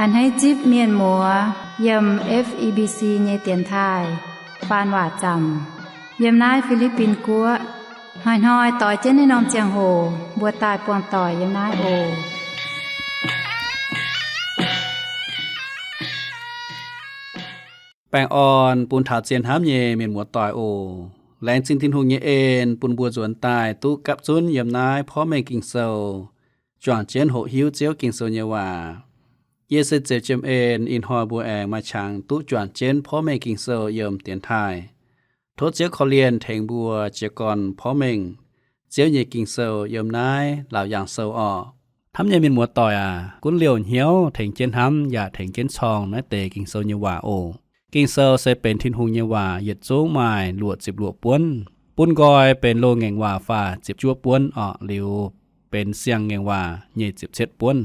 A'hneiv zipv mienh muoz yiem F E B C nyei dienx taaih faan waac zaamc yiem naaiv Fi^li^bin Guoqv. Hnoi-hnoi doix jienv naaiv norm ziangh hoc mbuo daaih buangh doic yiem naaiv oc. Baengh orn bun taux zien hnamv nyei mienh muoz-doic oc. Laengz zingh Tin-Hungh nyei en bun mbuo nzuonx daaih duqv gapv zunv yiem naaiv porv mengh Ging-Sou, juangc jienv hoqc hiuv Ziouv Ging-Sou nyei waac. Yie se Ziouc Jiem En. Ih hnoi mbuo aengx maaih qangx duqv juangc jienv porv mengh Ging-Sou yiem dienx taaih. Tov Ziouv korv-lienh tengx mbuo jiez gorn porv mengh Ziouv nyei Ging-Sou yiem naaiv Laauc Yaangh Sou orqc. Hnamv nyei mienh muoz-doic aac, gunv liouh hnyouv tengx jienv hnamv yaac tengx jienv corng naaiv deix Ging-Sou nyei waac oc. Ging-Sou se benx Tin-Hungh nyei waac, yietc zungv maaih luoqc ziepc luoqc buonv. Bun nqoi benx loz-ngaengc waac faah ziepc juov buonv orqc, liuz benx siang-ngaengc waac nyic ziepc cietv buonv.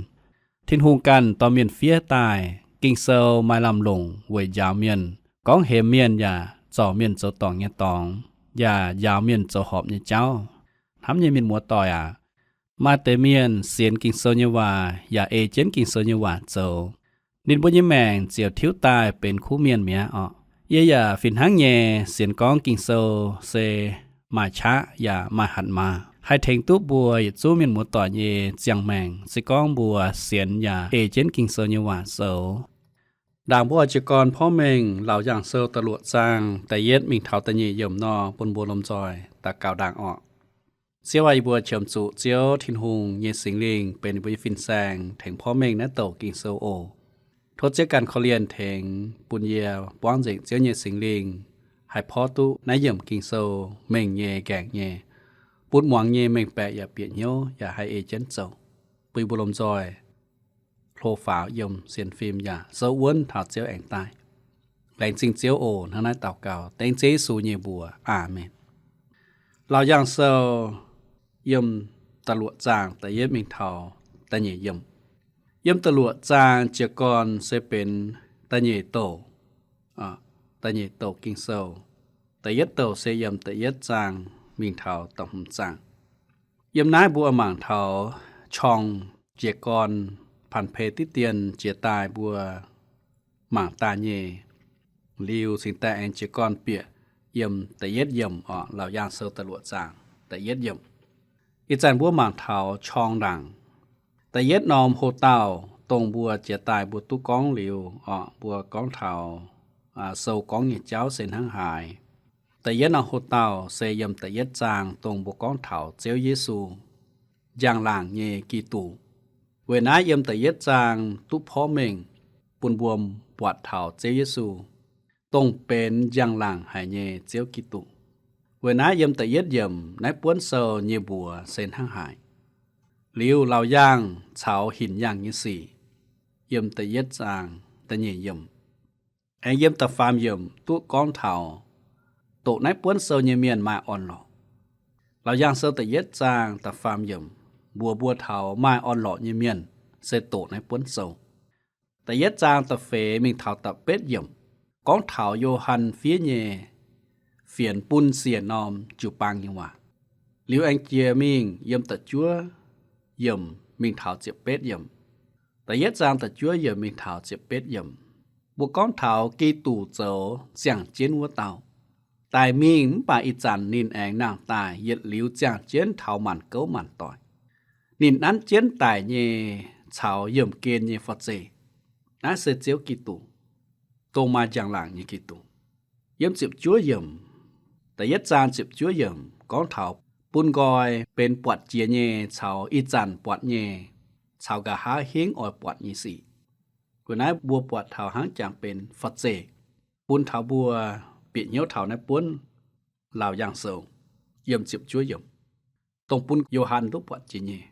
Tin-Hungh ganh dorh mienh fiev daaih. Ging-Sou maaih lamh longc weic njaaux mienh, gorngv hemx mienh yaac zorc mienh zoux dorngc nyei dorngx, yaac njaaux mienh zoux horpc nyei jauv. Hnamv nyei mienh muoz-doic aac, maaih deix mienh sienx Ging-Sou nyei waac yaac ei jienv Ging-Sou nyei waac zoux, ninh mbuo nyei maengc ziouc tiuv daaih benx kuv mienh mi'aqv orqc. Yie yaac fih hnangv nyei sienx gorngv Ging-Sou se maaih qaqv yaac maaih hatc maaz, haih tengx duqv mbuo yietc zungv mienh muoz-doic nyei ziangh maengc, se gorngv mbuo sienx yaac ei jienv Ging-Sou nyei waac zoux. Ndaangc mbuo oix jiez gorn porv mengh Laauc Yaangh Sou da'luoqc zaang da'yietv mingh taux da'nyeic yiemc nor, bun mbuo lomh nzoih daux gaux ndaangc orqc. Ziouv aac, yie mbuo qiemx zuqc Ziouv Tin-Hungh nyei Singx Lingh benx yie mbuo nyei fin-saeng tengx porv mengh naaiv douc Ging-Sou oc. Tov Ziouv ganh korv-lienh tengx bun yie buangv nzengc Ziouv nyei Singx Lingh haih porv duqv naaiv yiemc Ging-Sou mengh nyei, nqaengc nyei, bun muangx nyei mengh baeqc yaac bieqc hnyouv yaac haih ei jienv zoux, bun yie mbuo lomh nzoih hlo faaux yiem sienx fim yaac souv wuonv taux Ziouv aengx daaih. Laengz zingh Ziouv oc. Hnangv naaiv daux gaux dengv Ziouv Yesu nyei mbuox. Aamen. Laauc Yaangh Sou yiem da'luoqc zaang da'yietv mingh taux da'nyeic yiemc. Yiem da'luoqc zaang jiez gorn se benx da'nyeic douc, da'nyeic douc Ging-Sou. Da'yietv douc se yiem da'yietv zaang mingh taux da'hmz zaang. Yiem naaiv mbuo mangc taux corng jiez gorn Panh Pei Diqv Dien jiex daaih mbuo mangc daaih nyei. Liuz cingx daaih aengx jiez gorn bieqc yiem da'yietv yiemc orqc, Laauc Yaangh Sou da'luoqc zaang da'yietv yiemc. Ih zanc mbuo mangc taux corng ndaangc. Da'yietv norm hoc-dauh dongh mbuo jiex daaih mbuo duqv gorngv liuz orqc, mbuo gorngv taux sou gorngv nyei jauv se hnangv haaix. Da'yietv norm hoc-dauh se yiem da'yietv zaang dongh mbuo gorngv taux Ziouv Yesu, njang-laangc nyei Giduc. Weic naaiv yiem da'yietv zaang duqv porv mengh bun mbuo buatc taux Ziouv Yesu, dongh benx njang-laangc haic nyei Ziouv Giduc. Weic naaiv yiem da'yietv yiemc naaiv buonv sou nyei mbuox se hnangv haaix. Liuz laauc yaangh caux hinc yaangh nyei sic, yiem da'yietv zaang da'nyeic yiemc. Aengx yiem da'faam yiemc duqv gorngv taux doqc naaiv buonv sou nyei mienh maaih orn-lorqc. Laauc Yaangh Sou da'yietv zaang da'faam yiemc mbuox mbuo taux maaih orn-lorqc nyei mienh se doqc naaiv buonv sou. Da'yietv zaang da'feix mingh taux da'betv yiemc gorngv taux Yo^han fiev nyei fienx bun siec norm jiu-baang nyei waac. Liuz aengx jiex mingh yiem da'juov yiemc mingh taux ziepc betv yiemc. Da'yietv zaang da'juov yiemc mingh taux ziepc betv yiemc, mbuo gorngv taux Giduc zoux ziangh jienv wuov dauh, daic mingh mv baac ih zanc ninh aengx nangh daaih yietc liuz ziangh jienv taux maanc gouv maanc doic. Ninh nanv jienv daic nyei caux yiemh gen nyei fa-zeih. Naaiv se Ziouv Giduc, dongh maaih njang-laangc nyei Giduc. Yiem ziepc juov yiemc, da'yietv zaang ziepc juov yiemc gorngv taux bun nqoi benx buatc jiex nyei caux ih zanc buatc nyei, caux nqa'haav hingv oix buatc nyei sic. Weic naaiv mbuo buatc taux hnangv jangx benx fa-zeih bun taux mbuo bieqc hnyouv taux naaiv buonv Laauc Yaangh Sou yiem ziepc juov yiemc, dongh bun Yo^han duqv buatc jiex nyei,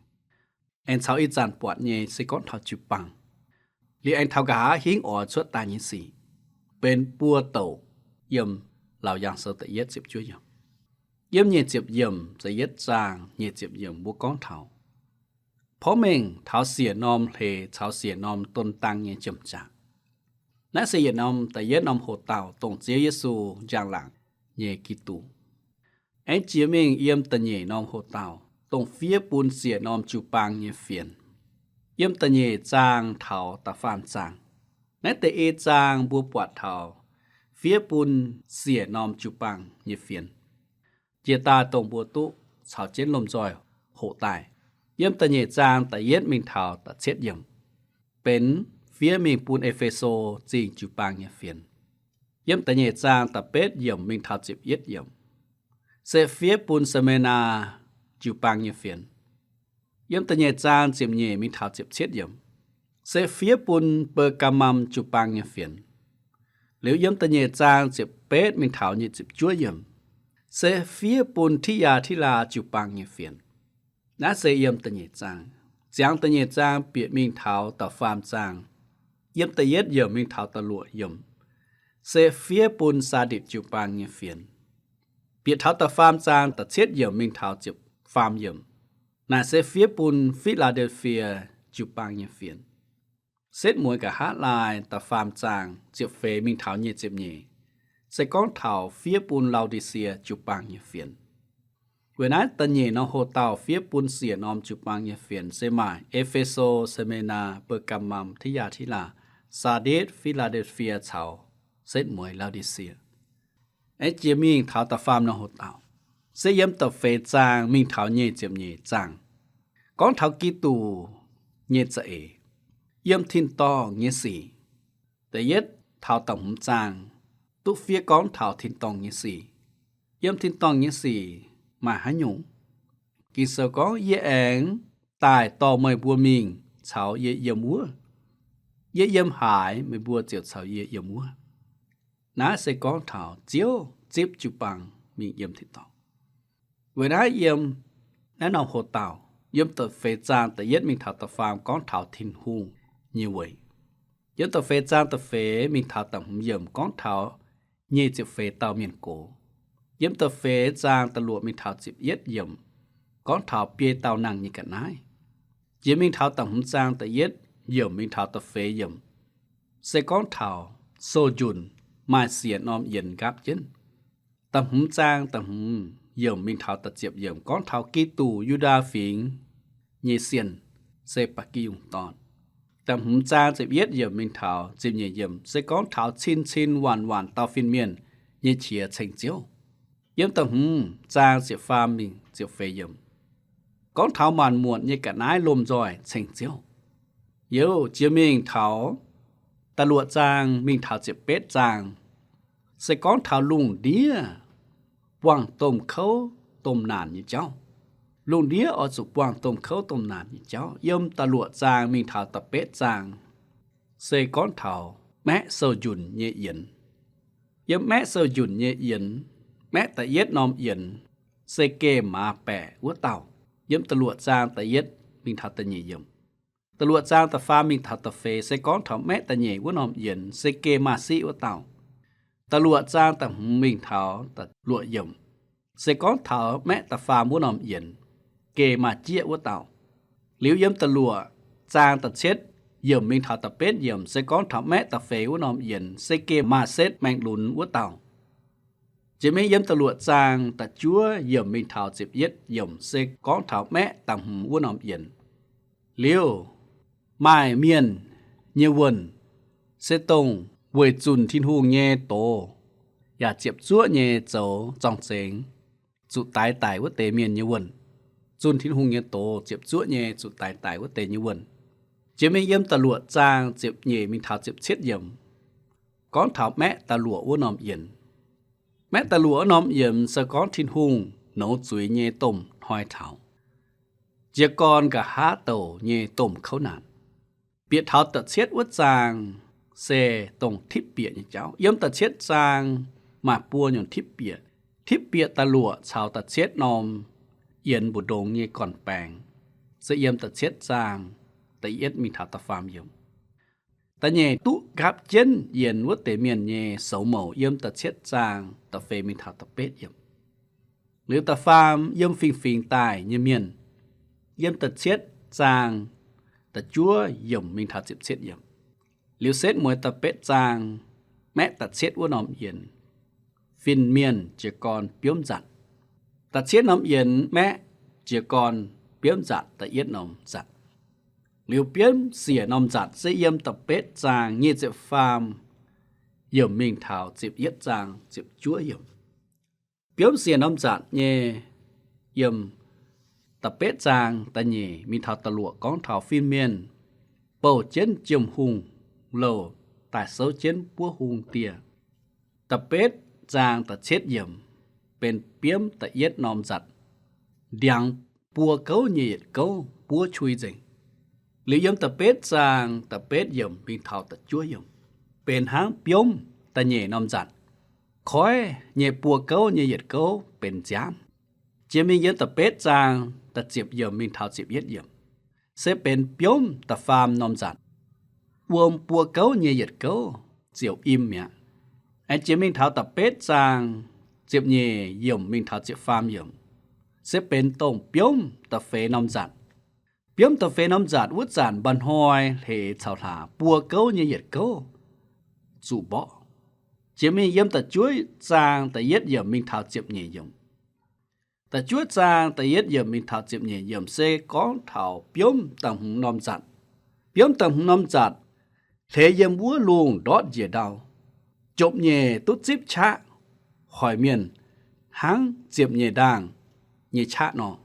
aengx caux ih zanc buatc nyei se gorngv taux jiu-baang. Liuz aengx taux nqa'haav hingv oix cuotv daaih nyei sic, benx buo douc yiem Laauc Yaangh Sou da'yietv ziepc juov yiemc. Yiem nyic ziepc yiemc, da'yietv zaang nyic ziepc yiemc mbuo gorngv taux porv mengh taux siec norm hleix caux siec norm don dang nyei jiem-jangc. Naaiv se yietc norm, da'yietv norm hoc-dauh dongh Ziouv Yesu njang-laangc nyei Giduc. Aengx jiex mingh yiem da'nyeic norm hoc-dauh dongh fiev bun siec norm jiu-baang nyei fienx. Yiem da'nyeic zaang taux da'faam zaang. Naaiv deix ei zaang mbuo buatc taux fiev bun siec norm jiu-baang nyei fienx. Jiex daaih dongh mbuo duqv caux jienv lomh nzoih hoqc daaih. Yiem da'nyeic zaang da'yietv mingh taux da'cietv yiemc, benx fiev mingh bun E^fe^so Zingh jiu-baang nyei fienx. Yiem da'nyeic zaang da'betv yiemc mingh taux ziepc yietv yiemc, se fiev bun Same^naa jiu-baang nyei fienx. Yiem da'nyeic zaang ziepc nyeic mingh taux ziepc cietv yiemc, se fiev bun Beu^gaa^mam jiu-baang nyei fienx. Liuz yiem da'nyeic zaang ziepc betv mingh taux nyic ziepc juov yiemc, se fiev bun Ti^yaa^ti^laa jiu-baang nyei fienx. Naaiv se yiem da'nyeic zaang. Ziangx da'nyeic zaang bieqc mingh taux da'faam zaang, yiem da'yietv yiemc mingh taux da'luoqc yiemc, se fiev bun Saaditc jiu-baang nyei fienx. Bieqc taux da'faam zaang da'cietv yiemc mingh taux ziepc faam yiemc, naaic se fiev bun Fi^laa^ndel^fie jiu-baang nyei fienx. Setv mueiz nqa'haav laai da'faam zaang ziepc feix mingh taux nyic ziepc nyeic, se gorngv taux fiev bun Lau^di^sie jiu-baang nyei fienx. Weic naaiv da'nyeic norm hoc-dauh fiev bun siec norm jiu-baang nyei fienx se maaih E^fe^so, Same^naa, Beu^gaa^mam, Ti^yaa^ti^laa, Saaditc, Fi^laa^ndel^fie caux setv mueiz Lau^di^sie. Aengx jiex mingh taux da'faam norm hoc-dauh, se yiem da'feix zaang mingh taux nyic ziepc nyeic zaang, gorngv taux Giduc nyei za'eix, yiem tin-dorngh nyei sic. Da'yietv taux da'hmz zaang duqv fiev gorngv taux tin-dorngh nyei sic. Yiem tin-dorngh nyei sic maaih haaix nyungc? Ging-Sou gorngv, yie aengx daaih dorh meih mbuo mingh caux yie yiem wuov. Yie yiem haaix, meih mbuo ziouc caux yie yiem wuov. Naaiv se gorngv taux Ziouv zipv jiu-baang mingh yiem tin-dorngh. Weic naaiv yiem naaiv norm hoc-dauh, yiem da'feix zaang da'yietv mingh taux da'faam gorngv taux Tin-Hungh nyei weic. Yiem da'feix zaang da'feix mingh taux da'hmz yiemc gorngv taux nyic ziepc feix dauh mienh gox. Yiem da'feix zaang da'luoqc mingh taux ziepc yietv yiemc gorngv taux biei dauh nangh nyei ga'naaiv. Jiex mingh taux da'hmz zaang da'yietv yiemc mingh taux da'feix yiemc se gorngv taux sou njunc maaih siec norm yienx nqaapv jienv. Da'hmz zaang da'hmz yiemc mingh taux da'ziepc yiemc gorngv taux Giduc Yu^ndaa Fingx nyei sienh se ba'gi yungh dorn. Da'hmz zaang ziepc yietv yiemc mingh taux ziepc nyeic yiemc se gorngv taux cin-cin waanc-waanc dauh fin-mienh nyei qiex ceng Ziouv. Yiem da'hmz zaang ziepc faam mingh ziepc feix yiemc gorngv taux maanc muotc nyei ga'naaiv lomh nzoih ceng Ziouv. Youz jiex mingh taux da'luoqc zaang mingh taux ziepc betv zaang se gorngv taux lungh ndiev buangh domh kouv domh naanc nyei jauv. Lungh ndiev oix zuqc buangh domh kouv domh naanc nyei jauv. Yiem da'luoqc zaang mingh taux da'betv zaang se gorngv taux maeqv sou njunc nyei yienx. Yiem maeqv sou njunc nyei yienx, maeqv da'yietv norm yienx se geh maaz baeqc wuov dauh. Yiem da'luoqc zaang da'yietv mingh taux da'nyeic yiemc. Da'luoqc zaang da'faam mingh taux da'feix se gorngv taux maeqv da'nyeic wuov norm yienx se geh maaz siqv wuov dauh. Da'luoqc zaang da'hmz mingh taux da'luoqc yiemc se gorngv taux maeqv da'faam wuov norm yienx geh maaz jieqv wuov dauh. Liuz yiem da'luoqc zaang da'cietv yiemc mingh taux da'betv yiemc se gorngv taux maeqv da'feix wuov norm yienx se geh maaz setv maengx lunx wuov dauh. Jiex mingh yiem da'luoqc zaang da'juov yiemc mingh taux ziepc yietv yiemc se gorngv taux maeqv da'hmz wuov norm yienx. Liuz maaih mienh nyei wuonh se dongh weic zunh Tin-Hungh nyei doz yaac ziepc zuoqv nyei zoux zorng-zengx, zuqc daix daic wuov deix mienh nyei wuonh. Zunh Tin-Hungh nyei doz ziepc zuoqv nyei zuqc daix daic wuov deix nyei wuonh. Jiex mingh yiem da'luoqc zaang ziepc nyeic mingh taux ziepc cietv yiemc gorngv taux maeqv da'luoqc wuov norm yienx. Maeqv da'luoqc wuov norm yienx se gorngv Tin-Hungh nouz zuiz nyei domh hnoi taux jiez gorn nqa'haav douc nyei domh kouv naanc. Bieqc taux da'cietv wuov zaang se dongh tipv bieqc nyei jauv. Yiem da'cietv zaang maaih buo nyungc tipv bieqc. Tipv bieqc da'luoqc caux da'cietv norm yienx mbu'ndongx nyei gorn-baengx se yiem da'cietv zaang da'yietv mingh taux da'faam yiemc. Da'nyeic duqv nqaapv jienv yienx wuov deix mienh nyei soux mouc yiem da'cietv zaang da'feix mingh taux da'betv yiemc. Liuz da'faam yiem fingx-fingx daaih nyei mienh, yiem da'cietv zaang da'juov yiemc mingh taux ziepc cietv yiemc. Liuz setv mueiz da'betv zaang, maeqv da'cietv wuov norm yienx, fin-mienh jiez gorn biomv nzatc. Da'cietv norm yienx maeqv jiez gorn biomv nzatc da'yietv norm nzatc. Liuz biomv siec norm nzatc se yiem da'betv zaang nyic ziepc faam yiemc mingh taux ziepc yietv zaang ziepc juov yiemc. Biomv siec norm nzatc nyei yiem da'betv zaang da'nyeic mingh taux da'luoqc gorngv taux fin-mienh bouh jienv jiem-hungh louh daaih souv jienv buov hung dieh. Da'betv zaang da'cietv yiemc benx biomv da'yietv norm nzatc, ndiangx buo gouv nyei yietc gouv buov qui nzengc. Liuz yiem da'betv zaang da'betv yiemc mingh taux da'juov yiemc benx hnangv biomv da'nyeic norm nzatc, koiv nyei buo gouv nyei yietc gouv benx nziaamv. Jiex mingh yiem da'betv zaang da'ziepc yiemc mingh taux ziepc yietv yiemc se benx biomv da'faam norm nzatc, wuom buo gouv nyei yietc gouv ziouc im mi'aqv. Aengx jiex mingh taux da'betv zaang ziepc nyeic yiemc mingh taux ziepc faam yiemc se benx dongh biomv da'feix norm nzatc. Biomv da'feix norm nzatc wuov zanc mba'hnoi hleix caux hlaax buo gouv nyei yietc gouv zuqc mborqv. Jiex mingh yiem da'juov zaang da'yietv yiemc mingh taux ziepc nyeic yiemc Da'juov zaang da'yietv yiemc mingh taux ziepc nyeic yiemc se gorngv taux biomv da'hmz norm nzatc. Biomv da'hmz norm nzatc hleix yiem wuov lungh ndortv njiec ndau, jopv-nyeic duqv zipv qaqv hoic mienh hnangv ziepc nyeic ndaangh nyei qaqv nor.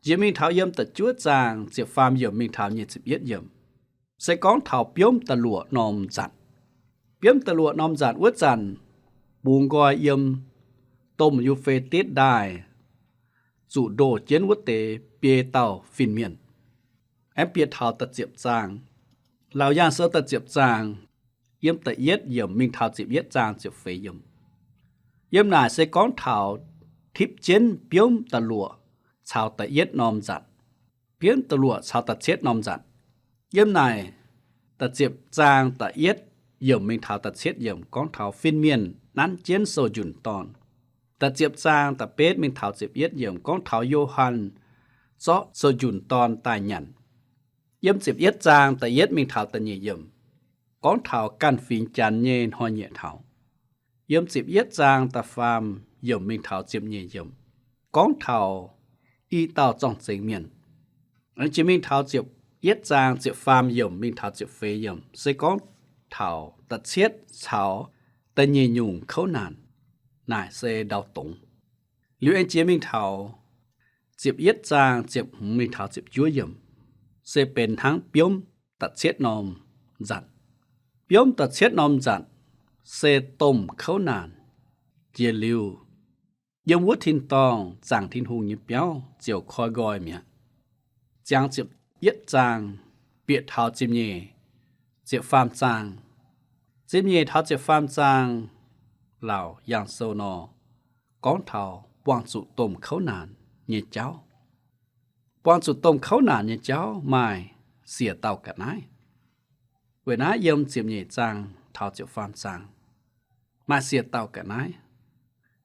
Jiex mingh taux yiem da'juov zaang ziepc faam yiemc mingh taux nyic ziepc yietv yiemc se gorngv taux biomv da'luoqc norm nzatc. Biomv da'luoqc norm nzatc wuov zanc bungx nqoi yiem domh Yu^fe^ditv Ndaaih zuqc ndoh jienv wuov deix biei dauh fin-mienh. Aengx bieqc taux da'ziepc zaang, Laauc Yaangh Sou da'ziepc zaang, yiem da'yietv yiemc mingh taux ziepc yietv zaang ziepc feix yiemc. Yiem naaic se gorngv taux tipv jienv biomv da'luoqc caux da'yietv norm nzatc, biomv da'luoqc caux da'cietv norm nzatc. Yiem naaic da'ziepc zaang da'yietv yiemc mingh taux da'cietv yiemc gorngv taux fin-mienh nanv jienv sou-njunc dorn. Da'ziepc zaang da'betv mingh taux ziepc yietv yiemc gorngv taux Yo^han zorqv sou-njunc dorn daaih nyanc. Yiem ziepc yietv zaang da'yietv mingh taux da'nyeic yiemc gorngv taux ganh fingx Janx nyei hnoi-nyieqc taux. Yiem ziepc yietv zaang da'faam yiemc mingh taux ziepc nyeic yiemc gorngv taux i dauh zorng-zengx mienh. Jiex mingh taux ziepc yietv zaang ziepc faam yiemc mingh taux ziepc feix yiemc se gorngv taux da'cietv caux da'nyeic nyungc kouv naanc. Naaic se ndau dongz. Liuz aengx jiex mingh taux ziepc yietv zaang ziepc hmz mingh taux ziepc juov yiemc se benx hnangv biomv da'cietv norm nzatc. Biomv da'cietv norm nzatc se domh kouv naanc jiex liuz, yiem wuov tin-dorngh zaangc Tin-Hungh nyei biauv ziouc koi nqoi mi'aqv. Ziangx ziepc yietv zaang bieqc taux ziepc nyeic, ziepc faam zaang. Ziepc nyeic taux ziepc faam zaang, Laauc Yaangh Sou nor, gorngv taux buangh zuqc domh kouv naanc nyei jauv. Buangh zuqc domh kouv naanc nyei jauv maaih siec dauh ga'naaiv. Weic naaiv yiem ziepc nyeic zaang taux ziepc faam zaang maaih siec dauh ga'naaiv.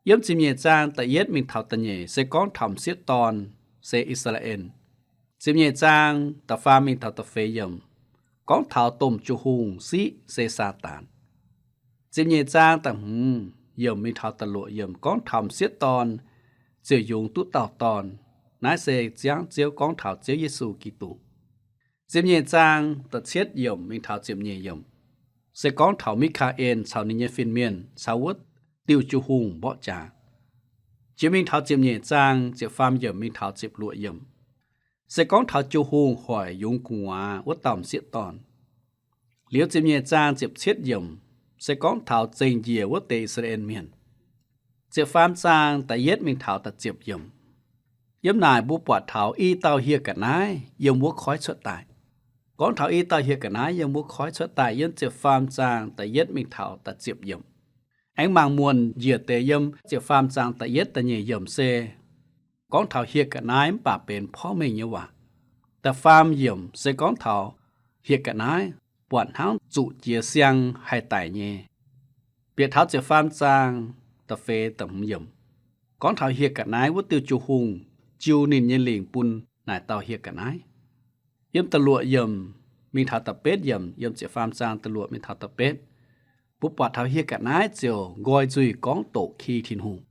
Yiem ziepc nyeic zaang da'yietv mingh taux da'nyeic se gorngv taux m'sieqv dorn, se I^saa^laa^en. Ziepc nyeic zaang da'faam mingh taux da'feix yiemc gorngv taux domh jiu-hungh siqv, se Saadaan. Ziepc nyeic zaang da'hmz yiemc mingh taux da'luoqc yiemc gorngv taux m'sieqv dorn ziouc yungz duqv dauh dorn. Naaiv se ziangv Ziouv gorngv taux Ziouv Yesu Giduc. Ziepc nyeic zaang da'cietv yiemc mingh taux ziepc nyeic yiemc se gorngv taux Mi^kaa^en caux ninh nyei fin-mienh caux wuov diuh jiu-hungh mborqv jaax. Jiex mingh taux ziepc nyeic zaang ziepc faam yiemc mingh taux ziepc luoqc yiemc se gorngv taux jiu-hungh hoic yungz gu'nguaaz wuov dauh m'sieqv dorn. Liuz ziepc nyeic zaang ziepc cietv yiemc se gorngv taux zengc njiec wuov deix I^saa^laa^en Mienh. Ziepc faam zaang da'yietv mingh taux da'ziepc yiemc, yiem naaic mbuo buatc taux i dauh hieh ga'naaiv yiem wuov koiv cuotv daaih. Gorngv taux i dauh hieh ga'naaiv yiem wuov koiv cuotv daaih yiem ziepc faam zaang da'yietv mingh taux da'ziepc yiemc. Aengx mangc muonc njiec deix yiem ziepc faam zaang da'yietv da'nyeic yiemc se gorngv taux hieh ga'naaiv mv baac benx porv mengh nyei waac. Da'faam yiemc se gorngv taux hieh ga'naaiv buatc hnangv zuqc jiez siang haih daic nyei. Bieqc taux ziepc faam zaang da'feix da'hmz yiemc gorngv taux hieh ga'naaiv wuov diuh jiu-hungh jiu ninh nyei lingc bun naaic dauh hieh ga'naaiv. Yiem da'luoqc yiemc mingh taux da'betv yiemc, yiem ziepc faam zaang da'luoqc mingh taux da'betv, mbuo buatc taux hieh ga'naaiv ziouc nqoi nzuih gorngv doqc ki Tin-Hungh.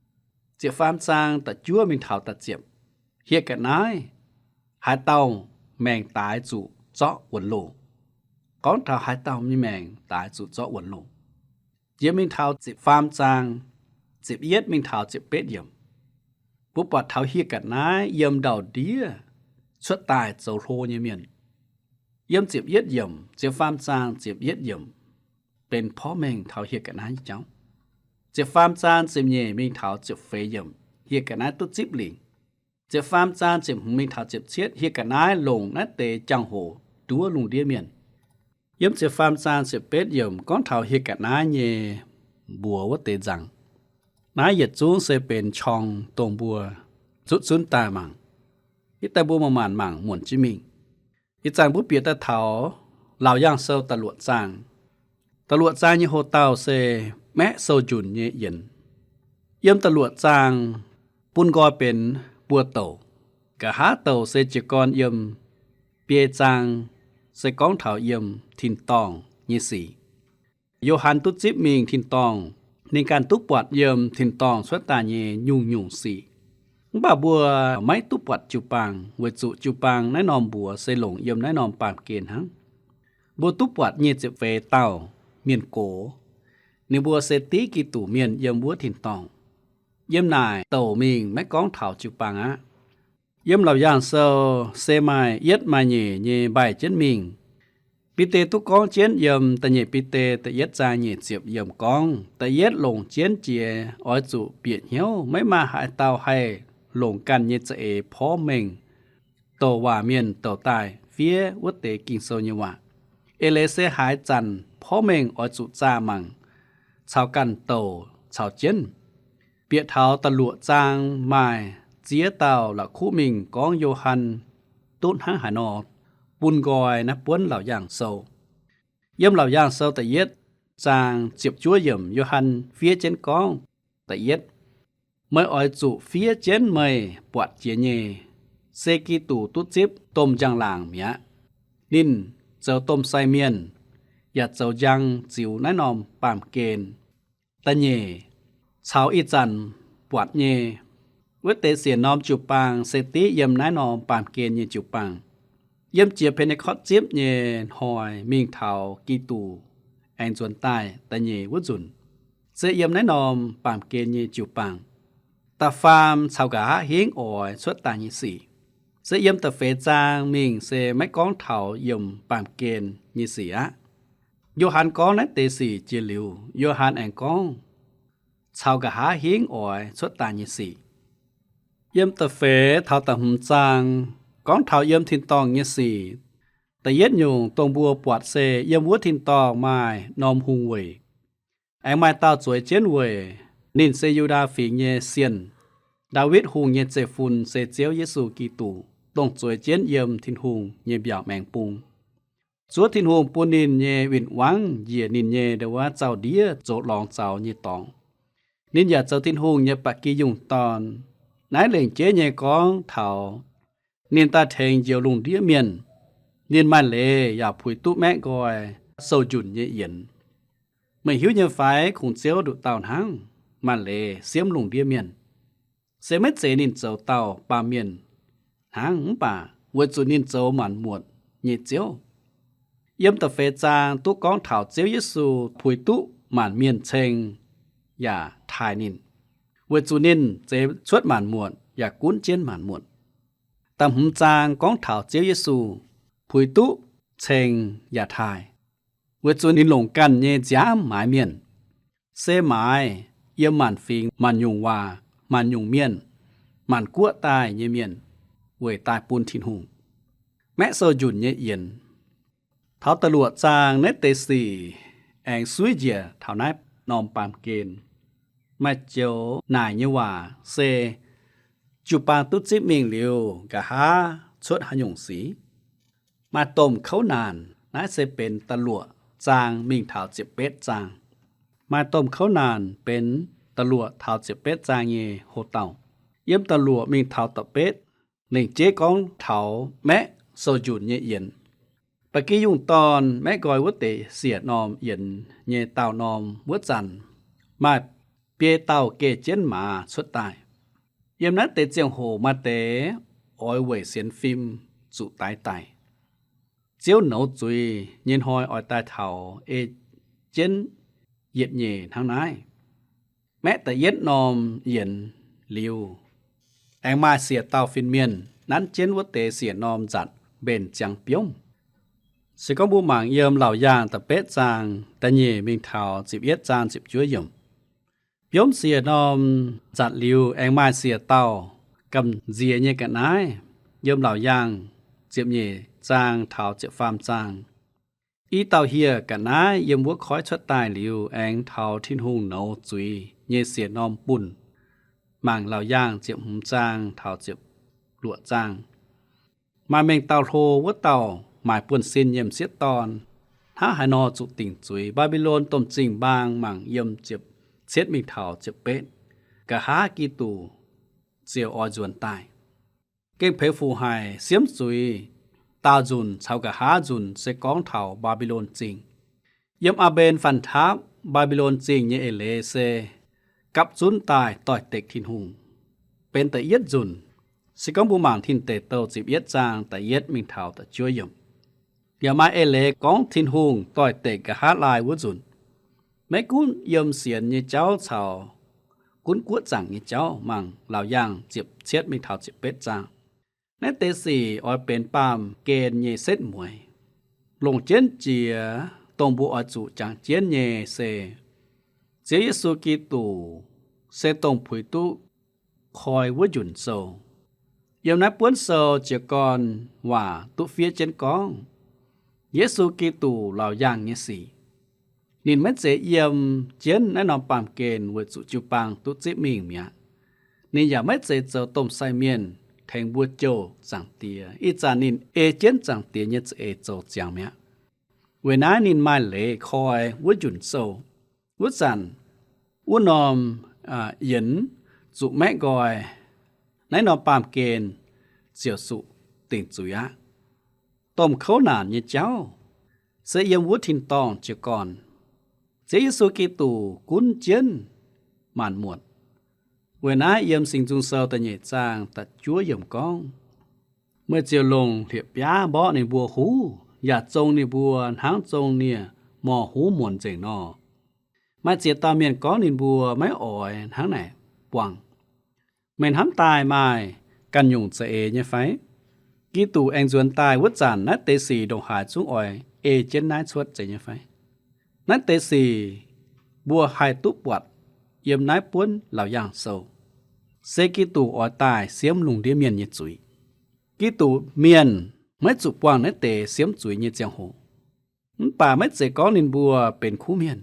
Ziepc faam zaang da'juov mingh taux da'ziepc, hieh ga'naaiv haaix dauh maengc daaix zuqc zorqv wuonx loh. Gorngv taux haaix dauh nyei maengc daaix zuqc zorqv wuonx loh. Yiem mingh taux ziepc faam zaang, ziepc yietv mingh taux ziepc betv yiemc, mbuo buatc taux hieh ga'naaiv yiem ndau-ndiev cuotv daaih zoux hlo nyei mienh. Yiem ziepc yietv yiemc, ziepc faam zaang ziepc yietv yiemc, benx porv mengh taux hieh ga'naaiv nyei jauv. Ziepc faam zaang ziepc nyeic mingh taux ziepc feix yiemc, hieh ga'naaiv duqv zipv lingc. Ziepc faam zaang ziepc hmz mingh taux ziepc cietv, hieh ga'naaiv longc naaiv deix jangx-hoc nduov lungh ndiev mienh. Yiem ziepc faam zaang ziepc betv yiemc gorngv taux hieh ga'naaiv nyei mbuox wuov deix nzangc. Naaiv yietc zungv se benx qorng dongh mbuo zuqv zunv daaih mangc, hitv daaih mbuo manc-manc mangc muonc jienv mingh. Ih zanc mbuo bieqc daaih taux Laauc Yaangh Sou da'luoqc zaang. Da'luoqc zaang nyei hoc-dauh se maeqv sou-njunc nyei yienx. Yiem da'luoqc zaang bun nqoi benx buo douc. Nqa'haav douc se jiez gorn yiem biei zaang, se gorngv taux yiem tin-dorngh nyei sic. Yo^han duqv zipv mingh tin-dorngh, ninh ganh duqv buatc yiem tin-dorngh cuotv daaih nyei nyungc-nyungc sic. Mv baac mbuo maiv duqv buatc jiu-baang, weic zuqc jiu-baang naaiv norm mbuox se longc yiem naaiv norm baamh gen hnangv. Mbuo duqv buatc nyic ziepc feix dauh mienh gox, ninh mbuo se div Giduc mienh yiem wuov tin-dorngh. Yiem naaic douc mingh maiv gorngv taux jiu-baang aqv. Yiem Laauc Yaangh Sou se maaih yietv maaih nyeic nyei mbaih jienv mingh. Bide duqv gorngv jienv yiem da'nyeic Bide da'yietv zaang nyic ziepc yiemc gorngv, da'yietv longc jienv jiex oix zuqc bieqc hnyouv maiv maaih haaix dauh haih longc ganh nyei za'eix porv mengh douc waac mienh douc daaih fiev wuov deix Ging-Sou nyei waac. Eix leiz se haaix zanc porv mengh oix zuqc zaah mangc caux ganh douc caux jienv. Bieqc taux da'luoqc zaang maaih ziex dauh la'kuqv mingh gorngv Yo^han duqv hnangv haaix nor bun nqoi naaiv buonv Laauc Yaangh Sou. Yiem Laauc Yaangh Sou da'yietv zaang ziepc juov yiemc Yo^han fiev jienv gorngv, da'yietv, meih oix zuqc fiev jienv meih buatc jiex nyei, se Giduc duqv zipv domh njang-laangc mi'aqv. Ninh zoux domh sai mienh, yaac zoux njang ziux naaiv norm baamh gen. Da'nyeic, caux ih zanc buatc nyei wuov deix siec norm jiu-baang se div yiem naaiv norm baamh gen nyei jiu-baang. Yiem jiex Pen^ne^kortv zipv nyei hnoi mingh taux Giduc aengx nzuonx daaih da'nyeic wuov nzunc, se yiem naaiv norm baamh gen nyei jiu-baang. Da'faam caux nqa'haav hingv oix cuotv daaih nyei sic, se yiem da'feix zaang mingh se maiv gorngv taux yiem baamh gen nyei sic aqv. Yo^han gorngv naaiv deix sic jiex liuz, Yo^han aengx gorngv caux nqa'haav hingv oix cuotv daaih nyei sic. Yiem da'feix taux da'hmz zaang gorngv taux yiem tin-dorngh nyei sic. Da'yietv nyungc dongh mbuo buatc se yiem wuov tin-dorngh maaih norm hungh weic. Aengx maaih dauh zueiz jienv weic, ninh se Yu^ndaa Fingx nyei sienh, Ndaawitv Hungh nyei zeiv-fun, se Ziouv Yesu Giduc, dongh zueiz jienv yiem Tin-Hungh nyei mbiaauc maengx bung. Zuov Tin-Hungh bun ninh nyei win-wangv njiec ninh nyei ndau wuov zaux-ndiev zoux lorngx zaux nyei dorngx. Ninh yaac zoux Tin-Hungh nyei ba'gi yungh dorn. Naaiv lengc jeiv nyei gorngv taux ninh daaih tengx njoux lungh ndiev mienh. Ninh maaih leiz yaac puix duqv maeqv nqoi sou-njunc nyei yienx. Meih hiuv nyei fai? Kungx Ziouv nduqc dauh hnangv maaih leiz siemv lungh ndiev mienh. Se maiv zeiz ninh zoux dauh baamh mienh hnangv, mv baac weic zuqc ninh zoux maanc muotc nyei Ziouv. Yiem da'feix zaang duqv gorngv taux Ziouv Yesu puix duqv maanc mienh ceng yaac taaih ninh, weic zuqc ninh zeix cuotv maanc muotc yaac gunv jienv maanc muotc. Da'hmz zaang gorngv taux Ziouv Yesu puix duqv ceng yaac taaih, weic zuqc ninh longc ganh nyei nziaamv maaiz mienh, se maaiz yiem maanc fingx, maanc nyungc waac, maanc nyungc mienh, maanc guoqv daaih nyei mienh, weic daaih bun Tin-Hungh. Maeqv sou-njunc nyei yienx. Taux da'luoqc zaang naaiv deix sic aengx suiv njiec taux naaiv norm baamh gen. Maaih joux naaic nyei waac se jiu-baang duqv zipv mingh liuz nqa'haav cuotv haaix nyungc sic. Maaih domh kouv naanc, naaiv se benx da'luoqc zaang mingh taux ziepc betv zaang. Maaih domh kouv naanc benx da'luoqc taux ziepc betv zaang nyei hoc-dauh. Yiem da'luoqc mingh taux da'betv lengc jeiv gorngv taux maeqv sou-njunc nyei yienx. Ba'gi yungh dorn maeqv nqoi wuov deix siec norm yienx nyei daauh norm wuov zanc, maaih biei dauh geh jienv maaz cuotv daaih. Yiem naaiv deix ziangh hoc maaih deix oix weic sienx fim zuqc daix daic. Ziouv nouz zuiz nyei hnoi oix daaih taux ei jienv yietc nyeic hnangv naaiv. Maeqv da'yietv norm yienx liuz, aengx maaih siec dauh fin-mienh nanv jienv wuov deix siec norm nzatc mbenc ziangx biomv. Se gorngv mbuo mangc yiem Laauc Yaangh da'betv zaang da'nyeic mingh taux ziepc yietv zaang ziepc juov yiemc, biomv siec norm nzatc liuz, aengx maaih siec dauh gamh nziex nyei ga'naaiv, yiem Laauc Yaangh ziepc nyeic zaang taux ziepc faam zaang. I dauh hieh ga'naaiv yiem wuov koiv cuotv daaih liuz, aengx taux Tin-Hungh nouz zuiz nyei siec norm bunh. Mangc Laauc Yaangh ziepc hmz zaang taux ziepc luoqc zaang. Maaih mengh dauh hlo wuov dauh maaic buonv-sin nyei m'sieqv dorn. Hnangv haaix nor zuqc dingc zuiz? Mbaa^mbi^lon domh zingh mbaang mangc yiem ziepc cietv mingh taux ziepc betv. Nqa'haav Giduc ziouc oix nzuonx daaih. Gengh peix fuc haic, siemv zuiz daauh nzunc caux nqa'haav nzunc se gorngv taux Mbaa^mbi^lon Zingh. Yiem Aa^mben Fanh Taapv, Mbaa^mbi^lon Zingh nyei eix leiz se gapv zunv daaih doix-dekc Tin-Hungh, benx da'yietv nzunc. Se gorngv mbuo mangc Tin Deic Douh ziepc yietv zaang da'yietv mingh taux da'juov yiemc, yaac maaih eix leiz gorngv Tin-Hungh doix-dekc nqa'haav laai wuov nzunc. Maiv gunv yiem sienx nyei jauv caux gunv guoqv zaangc nyei jauv, mangc Laauc Yaangh ziepc cietv mingh taux ziepc betv zaang. Naaiv deix sic oix benx baamh gen nyei setv mueiz. Longc jienv jiex, dongh mbuo oix zuqc jangx jienv nyei se, Ziouv Yesu Giduc se dongh puix duqv koi wuov njunc sou. Yiem naaiv buonv sou jiez gorn waac duqv fiev jienv gorngv Yesu Giduc Laauc Yaangh nyei sic. Ninh maiv zeiz yiem jienv naaiv norm baamh gen weic zuqc jiu-baang duqv zipv mingh mi'aqv. Ninh yaac maiv zeiz zoux domh sai mienh tengx mbuo jouh Zaangc Diex. Ih zanc ninh ei jienv Zaangc Diex nyei za'eix zoux ziangx mi'aqv. Weic naaiv ninh maaih leiz koi wuov njunc sou. Wuov zanc wuov norm yienx zuqc maeqv nqoi, naaiv norm baamh gen ziouc zuqc dingc zuiz aqv. Domh kouv naanc nyei jauv se yiem wuov tin-dorngh jiez gorn. Ziouv Yesu Giduc gunv jienv maanc muotc. Weic naaiv yiem Singx Nzung Sou da'nyeic zaang da'juov yiemc gorngv, meih ziouc longc hlieqv-biaav mborqv ninh mbuo huv, yaac zong ninh mbuo hnangv zong nie-morh huv muonz nzengc nor. Maaih ziex dauh mienh gorngv ninh mbuo maiv oix hnangv naaic buangh. Meih hnamv daaih maaih ganh nyungc za'eix nyei fai? Giduc aengx nzuonx daaih wuov zanc naaiv deix sic ndongc haaix zungv oix ei jienv naaiv cuotv zeiz nyei fai? Naaiv deix sic mbuo haih duqv buatc yiem naaiv buonv Laauc Yaangh Sou, se Giduc oix daaih siemv lungh ndiev mienh nyei zuiz. Giduc mienh maiv zuqc buangh naaiv deix siemv zuiz nyei ziangh hoc. Mv baac maiv zeiz gorngv ninh mbuo benx kuv mienh.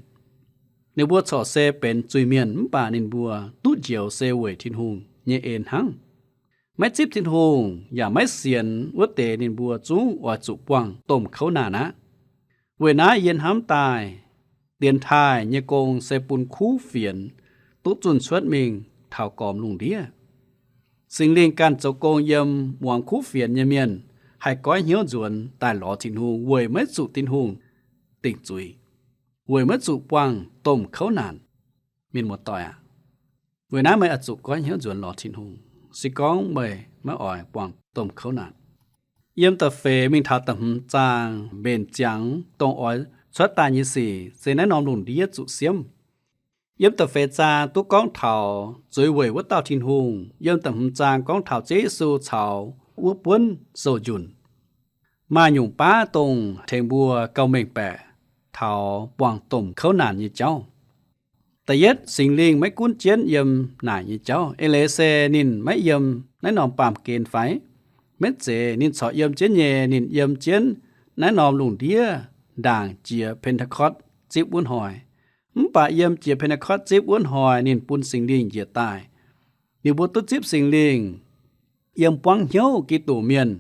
Ninh mbuo corc se benx zuiz-mienh, mv baac ninh mbuo duqv njoux se weic Tin-Hungh nyei en hnangv. Maiv zipv Tin-Hungh yaac maiv sienx wuov deix ninh mbuo zungv oix zuqc buangh domh kouv naanc aqv. Weic naaiv yie hnamv daaih dienx taaih nyei gong se bun kuv fienx duqv zunh cuotv mingh taux gormx lungh ndiev. Singx Lingh ganh zoux gong yiem muangx kuv fienx nyei mienh haih goiv hnyouv nzuonx daaih lorz Tin-Hungh weic maiv zuqc Tin-Hungh dingc zuiz, weic maiv zuqc buangh domh kouv naanc. Mienh muoz-doic aac, weic naaiv meih oix zuqc goiv hnyouv nzuonx lorz Tin-Hungh, se gorngv meih maiv oix buangh domh kouv naanc. Yiem da'feix mingh taux da'hmz zaang mbenc ziangx dongh oix cuotv daaih nyei sic se naaiv norm lungh ndiev zuqc siemv. Yiem da'feix zaang duqv gorngv taux zuiz weic wuov dauh Tin-Hungh. Yiem da'hmz zaang gorngv taux Ziouv Yesu caux wuov buonv sou-njunc. Maaih nyungc baav dongh tengx mbuo gauh mengh baeqc taux buangh domh kouv naanc nyei jauv. Da'yietv, Singx Lingh maiv gunv jienv yiem naaic nyei jauv. Eix leiz se ninh maiv yiem naaiv norm baamh gen fai? Maiv zeiz, ninh corc yiem jienv nyei. Ninh yiem jienv naaiv norm lungh ndiev ndaangc jiex Pentecost zipv wuov hnoi. Mv baac yiem jiex Pentecost zipv wuov hnoi ninh bun Singx Lingh njiec daaih. Ninh mbuo duqv zipv Singx Lingh. Yiem buangv hnyouv Giduc mienh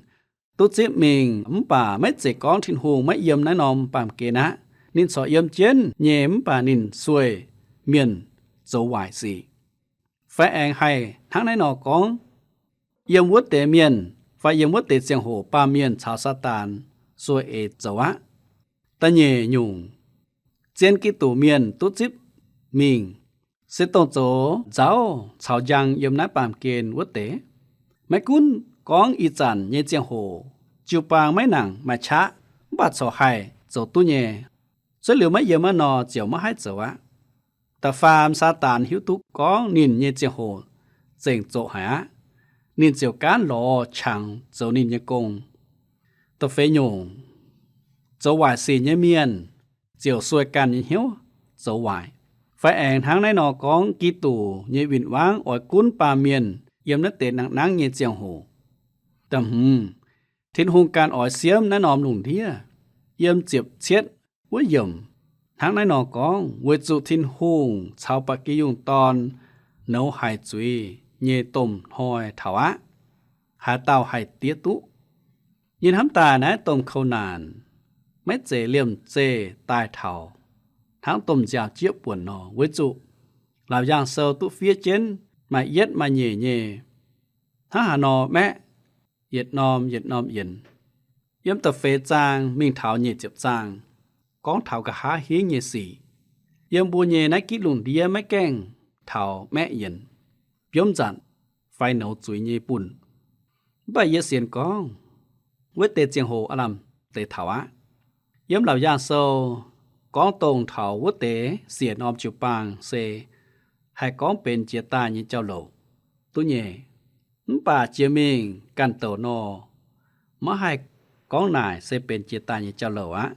duqv zipv mingh, mv baac maiv zeiz gorngv Tin-Hungh maiv yiem naaiv norm baamh gen aqv. Ninh corc yiem jienv nyei, mv baac ninh sueih mienh zoux waaic sic. Fai aengx haih hnangv naaiv nor gorngv, yiem wuov deix mienh fai yiem wuov deix ziangh hoc baamh mienh caux Saadaan sueih eix zoux aqv. Da'nyeic nyungc, zien Giduc mienh duqv zipv mingh, se dongh zoux nzauv caux njang yiem naaiv baamh gen wuov deix. Maiv gunv gorngv ih zanc nyei ziangh hoc jiu-baang maiv nangc maaih qaqv mv baac corc haih zoux duqv nyei. Zuov liuz maiv yiem wuov nor ziouc maiv haih zoux aqv. Da'faam, Saadaan hiuv duqv gorngv ninh nyei ziangh hoc zengc zoqc haic aqv. Ninh ziouc gaanv lorz qangx zoux ninh nyei gong. Da'feix nyungc, zoux waaic sic nyei mienh ziouc sueih ganh nyei hnyouv zoux waaic, fai aengx hnangv naaiv nor gorngv, Giduc nyei win-wangv oix gunv baamh mienh yiem naaiv deix nangh nangv nyei ziangh hoc. Da'hmz, Tin-Hungh ganh oix siemv naaiv norm lungh ndiev. Yiem ziepc cietv wuov yiemc hnangv naaiv nor gorngv, weic zuqc Tin-Hungh caux ba'gi yungh dorn nouz haic zuiz nyei domh hnoi taux aqv. Haaix dauh haih diev duqv? Yie hnamv daaih naaiv domh kouv naanc maiv zeiz liemh zeih daaih taux hnangv domh nziaaux-jieqv buonc nor, weic zuqc Laauc Yaangh Sou duqv fiev jienv maaih yietv maaih nyeic nyei. Hnangv haaix nor maeqv yietc norm yietc norm yienx. Yiem da'feix zaang mingh taux nyic ziepc zaang gorngv taux nqa'haav hingv nyei sic. Yiem mbuo nyei naaiv gitv lungh ndiev maiv gaengh taux maeqv yienx, biomv nzanc fai nouz zuiz nyei bunh. Mv baac yie sienx gorngv wuov deix ziangh hoc aav lamh deix taux aqv. Yiem Laauc Yaangh Sou gorngv dongh taux wuov deix siec norm jiu-baang se haih gorngv benx jiex daaih nyei jauv-louc duqv nyei. Mv baac jiex mingh ganh douc nor, maiv haih gorngv naaic se benx jiex daaih nyei jauv-louc aqv.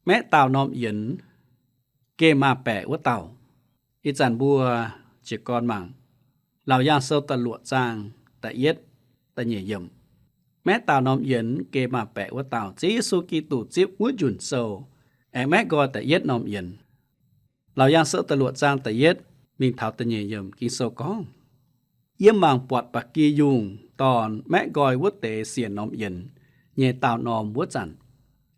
Maeqv dauh norm yienx, geh maah baeqc wuov dauh. Ih zanc mbuo jiez gorn mangc Laauc Yaangh Sou da'luoqc zaang da'yietv, da'nyeic yiemc. Maeqv dauh norm yienx, geh maah baeqc wuov dauh. Ziouv Yesu Giduc zipv wuov njunc sou aengx maeqv nqoi da'yietv norm yienx. Laauc Yaangh Sou da'luoqc zaang da'yietv mingh taux da'nyeic yiemc Ging-Sou gorngv, Yie mangc buatc ba'gi yungh dorn maeqv nqoi wuov deix siec norm yienx nyei daauh norm wuov zanc,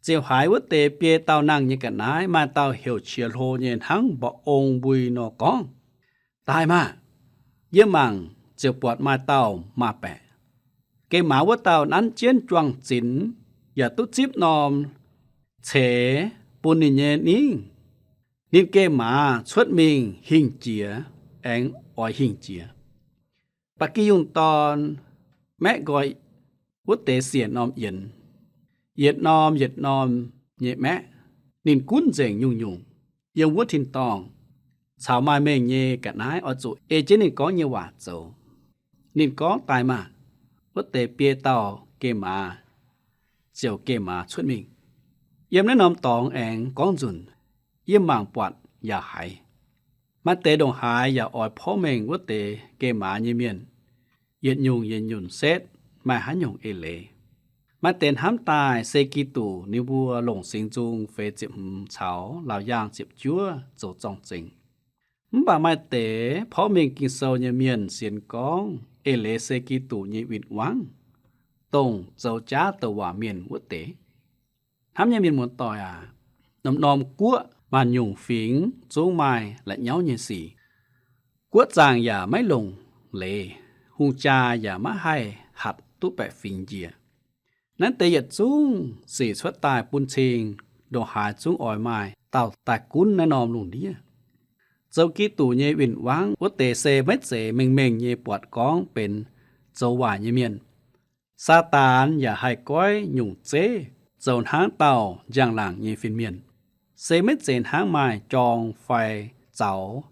ziouc haiz wuov deix biei daauh nangh nyei ga'naaiv maaih dauh heuc qiex hlo nyei hnangv mba'ong mbui nor gorngv, Daaih maah! Yie mangc ziouc buatc maaih dauh maah baeqc. Geh maaz wuov dauh nanv jienv juang-zinx yaac duqv zipv norm ceix bun ninh nyei ningv. Ninh geh maaz cuotv mingh hingh jiex aengx oix hingh jiex. Ba'gi yungh dorn maeqv nqoi wuov deix siec norm yienx, yietc norm yietc norm nyei maeqv. Ninh gunv nzengc nyungc-nyungc yiem wuov tin-dorngh caux maaih mengh nyei ga'naaiv oix zuqc ei jienv ninh gorngv nyei waac zoux. Ninh gorngv, Daaih maah! Wuov deix biei dauh geh maaz ziouc geh maaz cuotv mingh. Yiem naaiv norm dorngx aengx gorngv nzunc, yie mangc buatc yaac haiz. Maaih deix ndongc haaix yaac oix porv mengh wuov deix geh maaz nyei mienh, yietc nyungc yietc nyunc setv maaih haaix nyungc eix leiz. Maaih deix hnamv daaih se Giduc ninh mbuo longc Singx Nzung feix ziepc hmz caux laauc yaangh ziepc juov zoux zorng-zengx. Mv baac maaih deix porv mengh Ging-Sou nyei mienh sienx gorngv eix leiz se Giduc nyei win-wangv, dongh zoux jaav douc waac mienh wuov deix. Hnamv nyei mienh muoz-doic aac, norm-norm guoqv maanc nyungc fingx zungv maaih la'nyauv nyei sic. Guoqv zaangc yaac maiv longc leiz, hungh jaa yaac maiv haih hatc duqv baeqc fingx njiec. Naaiv deix yietc zungv sic cuotv daaih bun cing ndongc haaix zungv oix maaih dauh daaih gunv naaiv norm lungh ndiev. Zoux Giduc nyei win-wangv wuov deix se maiv zeiz mengh mengh nyei buatc gorngv benx zoux waaic nyei mienh. Saadaan yaac haih goiv nyungc zeiv zoux hnangv dauh njang-laangc nyei fin-mienh, se maiv zeiz hnangv maaih jorng fai zaux,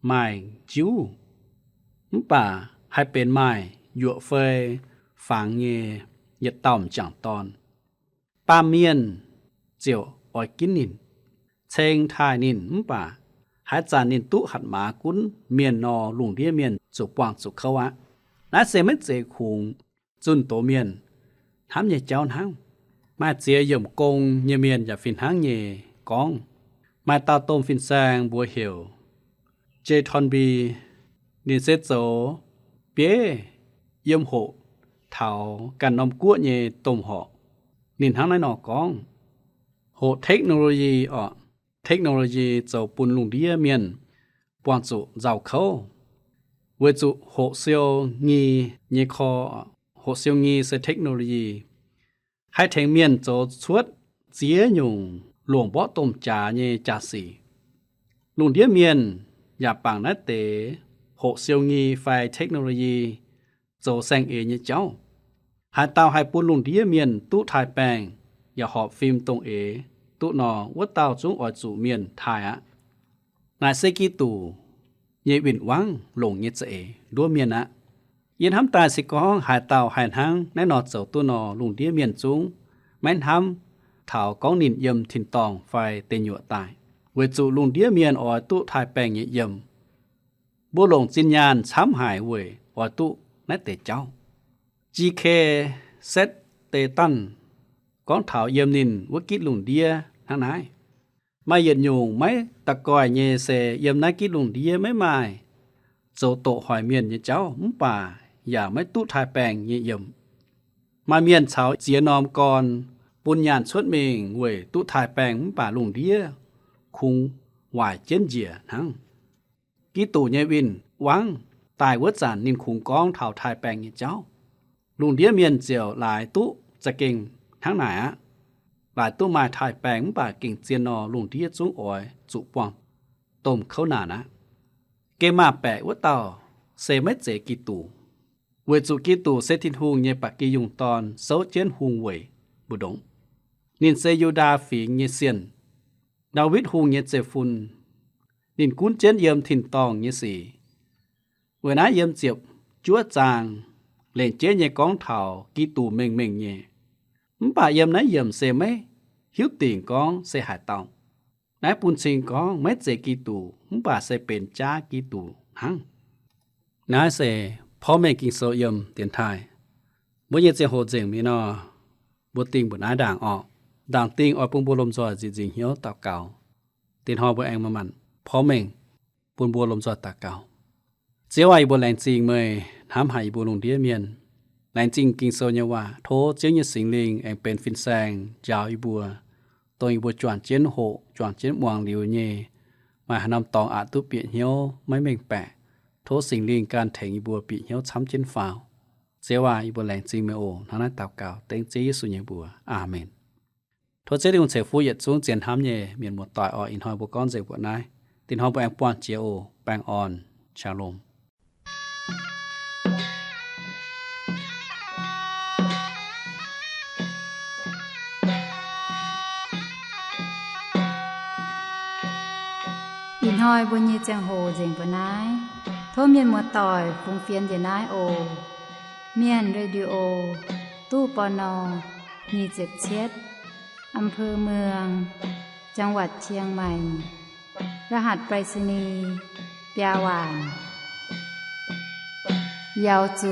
maaih jiuv, mv baac haih benx maaih yuoqc fei fangx nyei yietc dauh m'jangc dorn. Baamh mienh ziouc oix ginv ninh, ceng taaih ninh, mv baac haaix zanc ninh duqv hatc maaz gunv mienh nor, lungh ndiev mienh ziouc buangh zuqc kouv aqv. Naaiv se maiv zeiz kungx zunh doz mienh hnamv nyei jauv hnangv. Maaih ziex yiemc gong nyei mienh yaac fih hnangv nyei gorngv. Maaih dauh domh fin-saeng mbuox heuc Jay Tonby, ninh se zoux bieiv yiem hoqc taux ganh norm guoqv nyei domh horqc. Ninh hnangv naaiv nor gorngv, hoqc technology orqc, technology zoux bun lungh ndiev mienh buangh zuqc nzauh kouv, weic zuqc hoqc siou ngi nyei korv, hoqc siou ngi se technology, haih tengx mienh zoux cuotv ziex nyungc longc mborqv domh jaax nyei jaax-sic. Lungh ndiev mienh yaac bangc naaiv deix hoqc siou ngi fai technology zoux saeng-eix nyei jauv. Haaix dauh haih bun lungh ndiev mienh duqv taaih-baengh, yaac horpc fim dongh eix duqv nor, wuov dauh zungv oix zuqc mienh taaih aqv. Naaic se Giduc nyei win-wangv longc nyei za'eix nduov mienh aqv. Yie hnamv daaih se gorngv haaix dauh haih hnangv naaiv nor zoux duqv nor, lungh ndiev mienh zungv maiv hnamv taux gorngv ninh yiem tin-dorngh fai deic nyuoqc daaih, weic zuqc lungh ndiev mienh oix duqv taaih baengh nyei yiem. Mbuo longc zinh nyaanh camv haic weic oix duqv naaiv deix jauv. G K Chesterton gorngv taux yiem ninh wuov gitv lungh ndiev hnangv naaiv. Maaih yietc nyungc maiv daux goih nyei se yiem naaiv gitv lungh ndiev maiv maaih zoux doqc hoic mienh nyei jauv mv baac yaac maiv duqv taaih baengh nyei yiem. Maaih mienh caux ziex norm gorn bun nyaanh cuotv mingh weic duqv taaih baengh mv baac lungh ndiev kungx waaic jienv njiec hnangv. Giduc nyei win-wangv daaih wuov zanc ninh kungx gorngv taux taaih baengh nyei jauv. Lungh ndiev mienh ziouc laaix duqv za'gengh hnangv naaic aqv. Laaix duqv maaih taaih baengh mv baac gengh zien nor, lungh ndiev zungv oix zuqc buangh domh kouv naanc aqv. Gemh maah baeqc wuov dauh se maiv zeiz Giduc, weic zuqc Giduc se Tin-Hungh nyei ba'gi yungh dorn souv jienv hungh weic mbu'ndongx. Ninh se Yu^ndaa Fingx nyei sienh, Ndaawitv Hungh nyei zeiv-fun. Ninh gunv jienv yiem tin-dorngh nyei sic. Weic naaiv yiem ziepc juov zaang lengc jeiv nyei gorngv taux Giduc mengh mengh nyei. Mv baac yiem naaiv yiemc se maiv hiuv dingc gorngv se haaix dauh. Naaiv bun cing gorngv maiv zeiz Giduc, mv baac se benx jaav Giduc hnangv. Naaiv se porv mengh Ging-Sou yiem dienx taaih. Mbuo nyei ziangh hoc nzengc mi'aqv nor, mbuo dingh mbu'naaiv ndaangc orqc. Ndaangc dingh oix bun mbuo lomh nzoih nzieqc nzingc hnyouv daux gaux. Dinh hnoi mbuo aengx manc-manc porv mengh bun mbuo lomh nzoih daux gaux. Ziouv aac, yie mbuo laengz zingh meih hnamv haic yie mbuo lungh ndiev mienh. Laengz zingh Ging-Sou nyei waac. Tov Ziouv nyei Singx Lingh aengx benx fin-saeng njaaux yie mbuo, dongh yie mbuo juangc jienv hoqc, juangc jienv muangx liuz nyei, maaih haaix norm dorngx aqc duqv bieqc hnyouv maiv mengh baeqc. Tov Singx Lingh gan tengx yie mbuo bieqc hnyouv camv jienv faaux. Ziouv aac, yie mbuo laengz zingh meih oc. Hnangv naaiv daux gaux dengv Ziouv Yesu nyei mbuox. Aamen. Tov Ziouv Tin-Hungh ceix fuqv yietc zungv zien hnamv nyei mienh muoz-doic oc. Ih hnoi mbuo gorngv nzengc mbuoqc naaiv. Dinh hnoi mbuo aengx buangh jiex oc. Baengh orn. Shalom. Ih hnoi mbuo nyei ziangh hoc nzengc mbuoqc naaiv. Tov mienh muoz-doic fungx fienx njiec naaiv oc. Mienh Radio, ตู้ ปณ. nyic ziepc cietv, อำเภอเมือง จังหวัดเชียงใหม่ รหัสไปรษณีย์ biaa waanc. 瑶族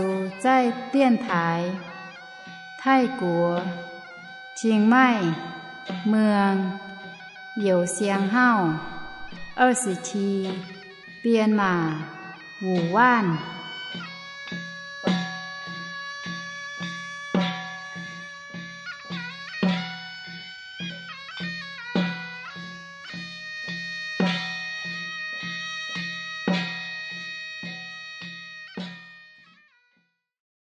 在电台 Taiv-Guoqv 清迈 เมือง Youh Siang Hauv 二十七, Bienh Maac 五万.